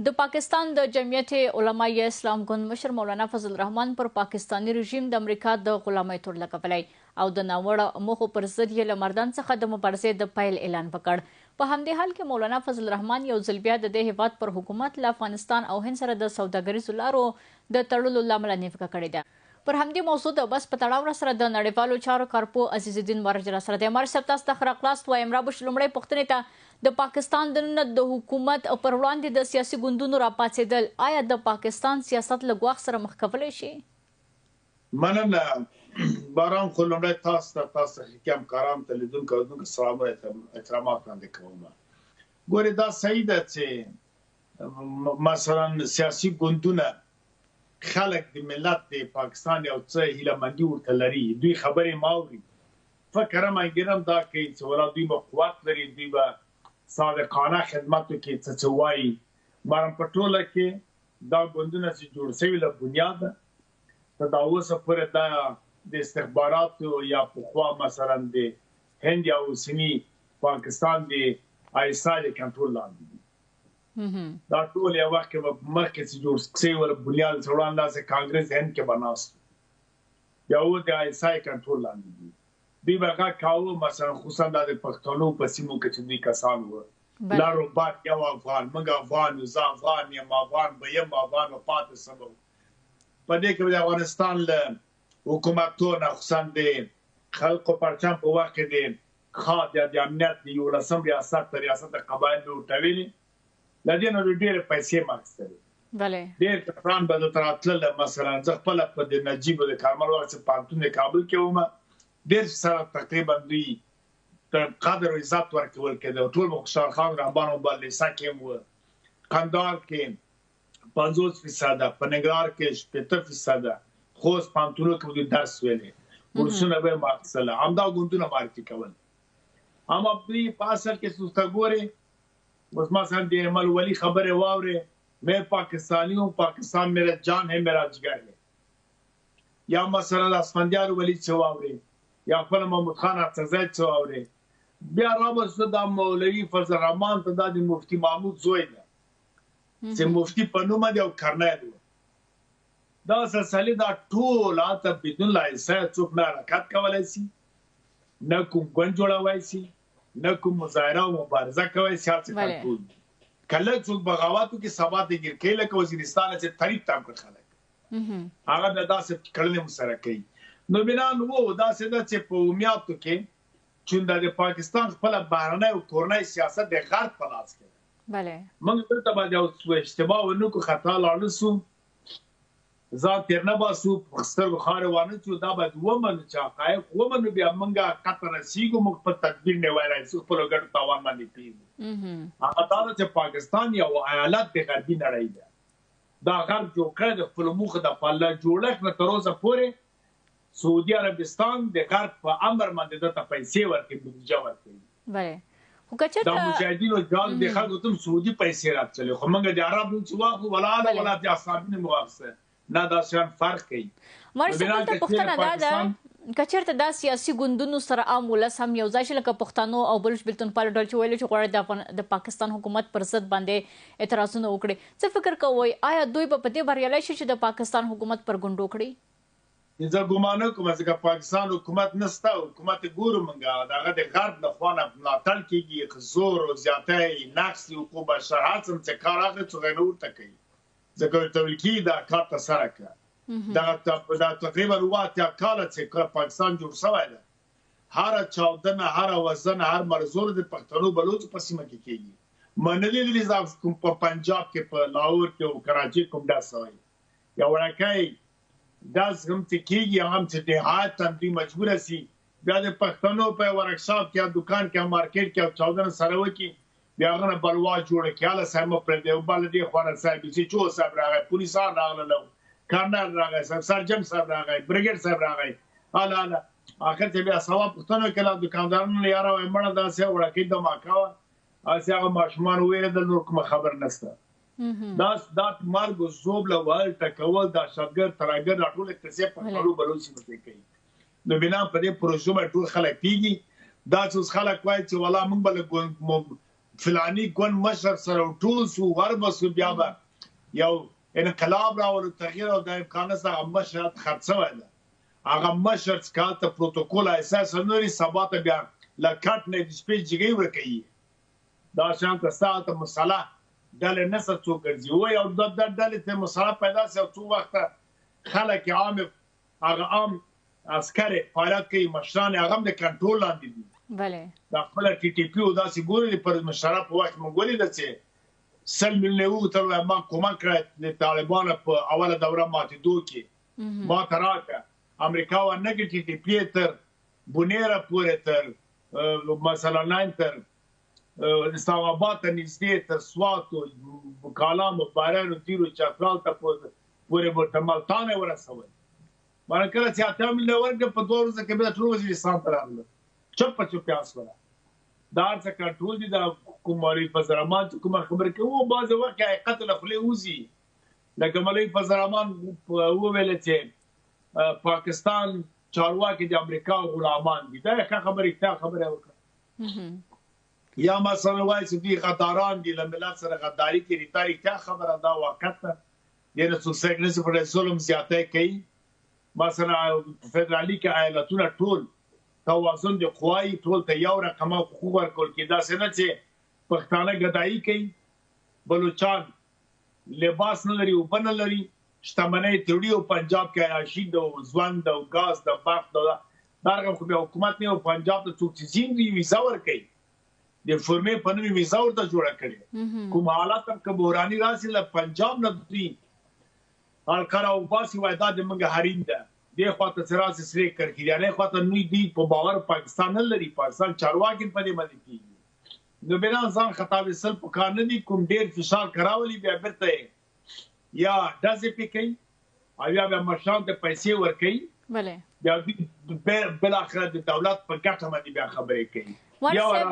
د پاکستان د جمعیت علمای اسلام ګوند مشر مولانا فضل الرحمن پر پاکستاني رژیم د امریکا د غلامۍ تور لګولی او د ناوړه موخو پر ضد یې له مردان څخه د مبارزې د پیل اعلان وکړ. په همدې حال کې مولانا فضل الرحمن یو ځل بیا د دې هېواد پر حکومت له افغانستان او هند سره د سوداګریزو لارو د تړلو له امله نیوکه کړې ده. پر همدې موضوع د بس په تړاو راسره د نړیوالو چارو کارپوه عزیزالدین مرج راسره دی. مرج صاحب، تاسو ته ښه راغلاست وایم. را به شو لومړۍ پوښتنې ته، د پاکستان دننه د حکومت پر وړاندې د سیاسي ګوندونو راپاڅېدل آیا د پاکستان سیاست له ګواښ سره مخ کولی شي؟ مننه باران، خو لومړی تاسو ته، تاسو تخنیکي همکارانو ته، لیدونکو اورېدونکو سلامونه احترامات وړاندې کوم. ګورې، دا صحیح ده چې مثلا سیاسي ګوندونه، خلک د ملت د پاکستان یو څه هیله مندي ورته لري، دوی خبرې ماوري، فکر هم انګیرم دا کوي چې ولا دوی به قوت لري، دوی به صادقانه خدمت وکړي، څه چې وایي. مرم په ټوله کې دا ګوندونه چې جوړ شوي له بنیاده تر دا اوسه پورې دا د استخباراتو یا پخوا مثلا د هند یا اوسني پاکستان د آی اس آی د کنټرول لاندې دي. دا ټول یو وخت کې به مخکې چې جوړ شوي ول، بنیاد څه وړاندې داسې کانګرس هند کې به ناست بیا و د آی اس آی کنټرول لاندې دي. دوی به غږ کاوه، مثلا خصوصا دا د پښتنو په سیمو کې چې دوی کسان وو، لر او بر یو افغان، موږ افغان یو، زه افغان یم، افغان به یم، افغان به پاتې سم. په دې کې د افغانستان له حکومتونو، خصوصا د خلق پرچم په وخت کې د خاد یا د امنیت د یولسم ریاست ته ریاست قبایل به ورته ویلي، له دې نه دوی ډېرې پیسې هم اخیستلې. ډېر کسان به دلته راتلل. مثلا زه خپله په د نجیب د کارمل وخت چې پوهنتون د کابل کې وم، ډېر سره تقریبا دوی ته قدر او عزت ورکول کېده. ټول به خوشحال خان رهبان او بل لیسه کې هم و. کندهار کې 50%، په ننګرهار کې 60%، خوست پوهنتونو کې به دوی درس ویلې، بورسونه به یې اخیستل، همدا ګوندونه معرفي کول. اما دوی په اصل کې څه ته ګورې، اوس مثلا د ایمل ولي خبرې واورې، مې پاکستانی ہوں، پاکستان میرا جان ہے، میرا جگر ہے. یا مثلا اسفندیار ولي څه واورې، یا خپل محمود خان اڅکزی څه واورې. بیا را به شو دا مولوي فضل الرحمن ته، دا د مفتي محمود زوی دی چې مفتي په نوم دی او کرنیل و. دا سلسله دا ټول هلته بدون له حصه څوک نه حرکت کولی سي، نه کوم ګوند جوړولی سي، نه کوم مظاهره او مبارزه کولی سي، هر څه کنټرول دي. کله څوک بغاوت وکړي سبا ته ګیر کوي، لکه وزیرستان چې تریب تم کړ خلک، هغه بیا داسې کړنې هم سره کوي. نو بنان وو داسې ده چې په امیاتو کې چون د پاکستان خپله بهرنی او کورنی سیاست د غرب په لاس کې دی. موږ دلته باندې یو اشتباه ونه کړو، خطا لاړ نه سو، ځان تېر نه باسو، په سترګو خاورې وانه چو. دا باید ومنو چې حقایق ومنو، بیا موږ حقیقت ته رسېږو، موږ خپل تدبیر نیولی سو، خپلو ګټو تاوان باندې پرېږدو. هغه دا ده چې پاکستان یو ایالت د غربي نړۍ ده، دا غرب جوړ کړی د خپلو موخو دپاره. له جوړښت نه تر اوسه پورې سعودي عربستان د غرب په امر باندې دته پیسې ورکوي، بودیجه ورکوي. خو که چېرته دا مجاهدینو جهاد د خلکو ته هم سعودي پیسې راتللې، خو موږ د عرب نوم چې واخلو ولا ولا د اصحابي نوم واخیسته، نه دا شیان فرق کوي. مرسته دلته پوښتنه دا ده، که چېرته دا سیاسي ګوندونو سره عام ولس هم یو ځای شي، لکه پښتنو او بلوچ بېلتونپالو ډول چې ویل چې غواړي د پاکستان حکومت پر ضد باندې اعتراضونه وکړي، څه فکر کوئ، آیا دوی به په دې بریالی شي چې د پاکستان حکومت پر ګونډو کړي؟ زه ګومان نه کوم، ځکه پاکستان حکومت نشته، حکومت ګورو موږ دغه د غرب له خوا نه ملاتړ کېږي، زور او زیاتی، نقص حقوق بشر، هر څه چې کار اخلي څوک یې نه ورته کوي، ځکه ورته ویل کېږي دا کار ترسره کړه. دغه دا تقریبا 87 کاله چې پاکستان جوړ شوی دی، هره چاودنه، هره وزنه، هر مرزور د پښتنو بلوڅو په سیمه کې کېږي. ما نه دی لیدلی چې کوم په پنجاب کې، په لاهور کې او کراچۍ کوم ډز شوی، یو وړوکی ډز هم چې کېږي، هغه هم چې نهایتاً دوی مجبوره سي بیا د پښتنو په ورکشاپ کې یا دکان کې یا مارکیټ کې او چاودنه سره وکړي، بیا هغه نه بلوا جوړه کړي، هله صاحب مه پرېږدئ، بل دې خوا نه صاحب چې چو صاحب راغی، پولیسان راغلل، کرنل راغی، صاحب سرجن صاحب راغی، بریګیډ صاحب راغی، هله هله آخر چې بیا سوا پوښتنه وکړه دکاندارانو نه، یاره وایي مړه داسې وړکۍ دماکه وه، هسې هغه ماشومان ووېرېدل، نور کومه خبره نشته. دا مرګ او ژوبله، وهل ټکول، دهشتګرد، ترهګر، دا ټول قصې پښتنو بلوڅ سیمو کې کوي. نو بنا په دې پروژو باندې ټول خلک پیږي. دا چې اوس خلک وایي چې ولا موږ به له فلانی ګوند مشر سره ټول سو وربسو، بیا به یو انقلاب راولو، تغییر او د امکان نشته. هغه مشر خرڅ شوی ده، هغه مشر چې کال ته پروتوکول اساس نه لري، سبا ته بیا له کټ نه د شپې جګۍ ورکوي. دا شان ته ستا ته مسله ډلې نه څه څوک ګرځي وایي، او دا ډلې ته مسله پیدا سي، او څو وخته خلک عام هغه عام عسکر فعالیت کوي، مشران هغه هم د کنټرول لاندې دي. بله دا خپل ټي ټي پي او داسې ګوري. پر مشرف په وخت موږ ولیدل چې 100 میلیونه ووتل، ما کومک کړی د طالبانو په اوله دوره ماتېدو کې، ما ته راکړه. امریکا و نه ټي ټي پي تر بونیره پورې، تر مثلا ناین، تر اسلام آباد ته نږدې، تر سوات او کالام او باران او تیرو چترال ته پورې ورته ملتان یې ورسول. مګر کله چې 80 میلیونه ورکړه، په 2 ورځو کې بیا ټول وزیرستان ته راغله، چپ په چوپتیا سوله. دا هر څه کنټرول دي. دا کوم مولوي فضل الرحمن چې کومه خبره کوي، او بعضې وخت کې حقیقت له خولې وځي. لکه مولوي فضل الرحمن وویل چې پاکستان چارواکي د امریکا غلامان دي، دا ښه خبره، رښتیا خبره وکړه. یا مثلا وایي چې دوی غداران دي، له ملت سره غداري کوي، دا رښتیا خبره ده، واقعیت ده. دې نه څوک څه نه شي پټولی، ظلم زیاتی کوي. مثلا فدرالي کې ایالتونه ټول توازن د قوای، ټول ته یو رقم حقوق ورکول کېږي. داسې نه چې پښتانه ګدایي کوي، بلوچان لباس نه لري، اوبه نه لري، شتمنۍ تړي، او پنجاب کې عیاشي د ژوند او ګاز د برق د دا رقم خو بیا حکومت نه. او پنجاب ته څوک چې ځي، دوی ویزه ورکوي، د فورمې په نوم ویزه ورته جوړه کړې. کوم حالت هم که بحراني راسي، له پنجاب نه دوی حلقه راوباسي، وایي دا د موږ حریم ده. دې خوا ته چې راسي سرې کرښې دي، هغې خوا ته نوی دوی په باور پاکستان نه لري، پاکستان چارواکي په دې باندې کېږي. نو بنا ځان خطا ویستل په کار نه دي. کوم ډېر فشار که راولي، بیا بېرته یې یا ډزې پرې کوي او یا بیا مشران ته پیسې ورکوي. بیا دوی بالاخره د دولت په ګټه باندې بیا خبرې کوي. وارث صاحب،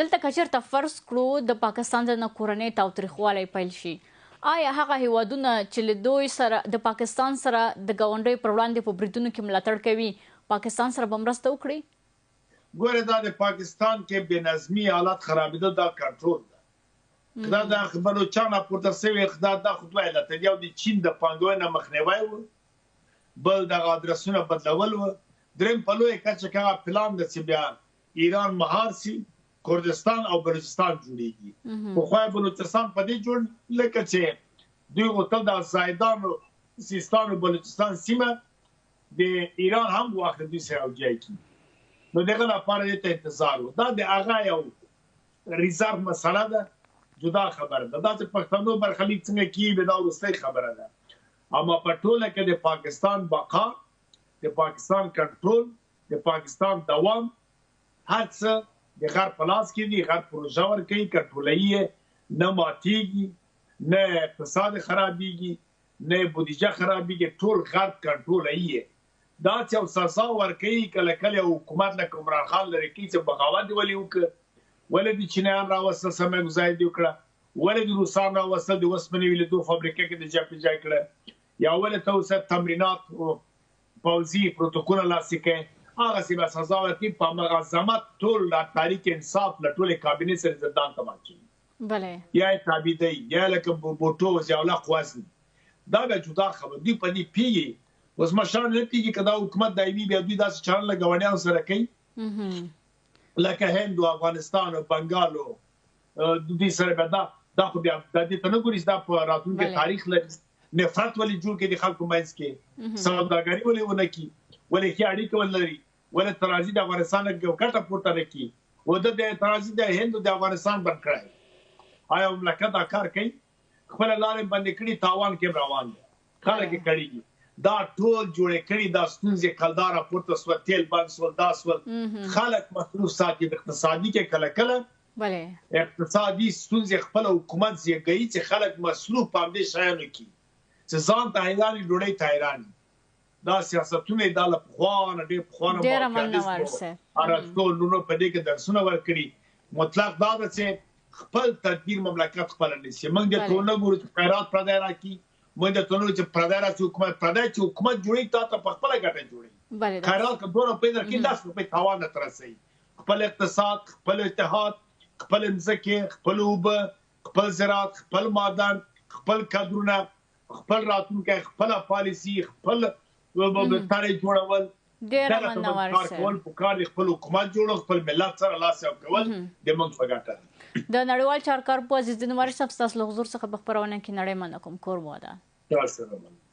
دلته که چېرته فرض کړو د پاکستان د کورنۍ تاوتریخوالی پیل شي، آیا هغه هیوادونه چې له دوی سره د پاکستان سره د ګاونډیو پر وړاندې په بریدونو کې ملاتړ کوي، پاکستان سره به مرسته وکړي؟ ګوره، دا د پاکستان کې بې نظمي، حالت خرابېدل، دا کنټرول ده. دا د بلوچان راپورته سوي، دا خو دوه علته دي: یو د چین د پانګونې مخنیوی و، بل دغه ادرسونه بدلول و، دریم په لویه کچه کې هغه پلان ده چې بیا ایران مهار سي، کردستان او بلوچستان جوړیږي. پخوا بلوچستان په دې جوړ لکه چې دوی غوښتل د زاهدان او سیستان او بلوچستان سیمه د ایران هم واخلي، دوی سره یو ځای کړي. نو دغه لپاره دې ته انتظار و. دا د هغه یو ریزرو مسله ده، جدا خبره ده. دا چې پښتنو برخلیک څنګه کیږي، دا وروستۍ خبره ده. اما په ټوله کې د پاکستان بقا، د پاکستان کنټرول، د پاکستان دوام، هر څه د غرب په لاس کې دي. غرب پروژه ورکوي، کنټرولوي یې، نه ماتیږي، نه اقتصاد خرابیږي، نه بودیجه خرابیږي، ټول غرب کنټرولوي یې. دا چې یو سزا ورکوي، کله کله یو حکومت لکه عمران خان لرې کوي چې بغاوت دې ولې وکړ، ولې د چینایان راوستل، سرمایه ګذاري دې وکړه، ولې د روسان راوستل، د اوسپنې ویلېدو فابریکه کې د ځای په ځای کړه، یا ولې ته اوس تمرینات پوځي پروتوکول لاسلیک کړې، هغسې به سزا ورکوي. په هماغه عظمت ټول تحریک انصاف له ټولې کابینې سره زندان ته واچوي. یا یې تابعدوي، یا لکه بوټو ضیاءالحق وزني. دا بیا جدا خبره، دوی په دې پوهېږي. اوس مشران نه پوهېږي که دا حکومت دایمي، بیا دوی داسې چلند له ګاونډیانو سره کوي لکه هند او افغانستان او بنګال او دوی سره بیا دا خو بیا د دې ته نه ګوري چې دا په راتلونکي تاریخ لري. نفرت ولې جوړ کړي د خلکو منځ کې، سوداګري ولې ونه کړي، ولې ښې اړیکې ولري، ولې ترازي د افغانستان یو ګټه پورته نه کړي، و د ترازي د هند او د افغانستان بند کړی. آیا مملکت دا کار کوي؟ خپله لارې بندې کړي، تاوان کې روان دی، خلک یې کړېږي. دا ټول جوړې کړي دا ستونزې، کلدار راپورته سوه، تیل بند سول، دا سول، خلک مصروف ساتي. اقتصادي کې کله کله اقتصادي ستونزې خپل حکومت زیږوي چې خلک مصروف په همدې شیانو کې، چې ځان ته حیران وي، ډوډۍ ته حیران وي. دا سیاستونه دا له پخوا نه ډېر پخوا نه ډېره مننه وارث صاحب. ارسطو نورو په دې کې درسونه ورکړي. مطلق دا ده چې خپل تدبیر مملکت خپله نیسي. موږ د ټولنه ګورو چې خیرات پردی راکړي، موږ د ټولنه چې پردی راسي حکومت، پردی چې حکومت جوړوي تا ته په خپله ګټه جوړوي. خیرات که 2 روپۍ درکړي، 10 روپۍ تاوان درته رسوي. خپل اقتصاد، خپل اتحاد، خپل مځکه، خپل اوبه، خپل زراعت، خپل معدن، خپل کادرونه، خپل راتلونکی، خپل پالیسي، خپل تړي جوړول. ډیره مننه وارث کار کول پکار دي، خپل حکومت جوړول، خپل ملت سره لاس یو کول د موږ په ګټه. د نړیوال چارکار په عزیز الدین وارث صاحب، ستاسو له حضور څخه په خپرونه کې نړۍ مننه کوم. کور مو ودان. تاسو مننه.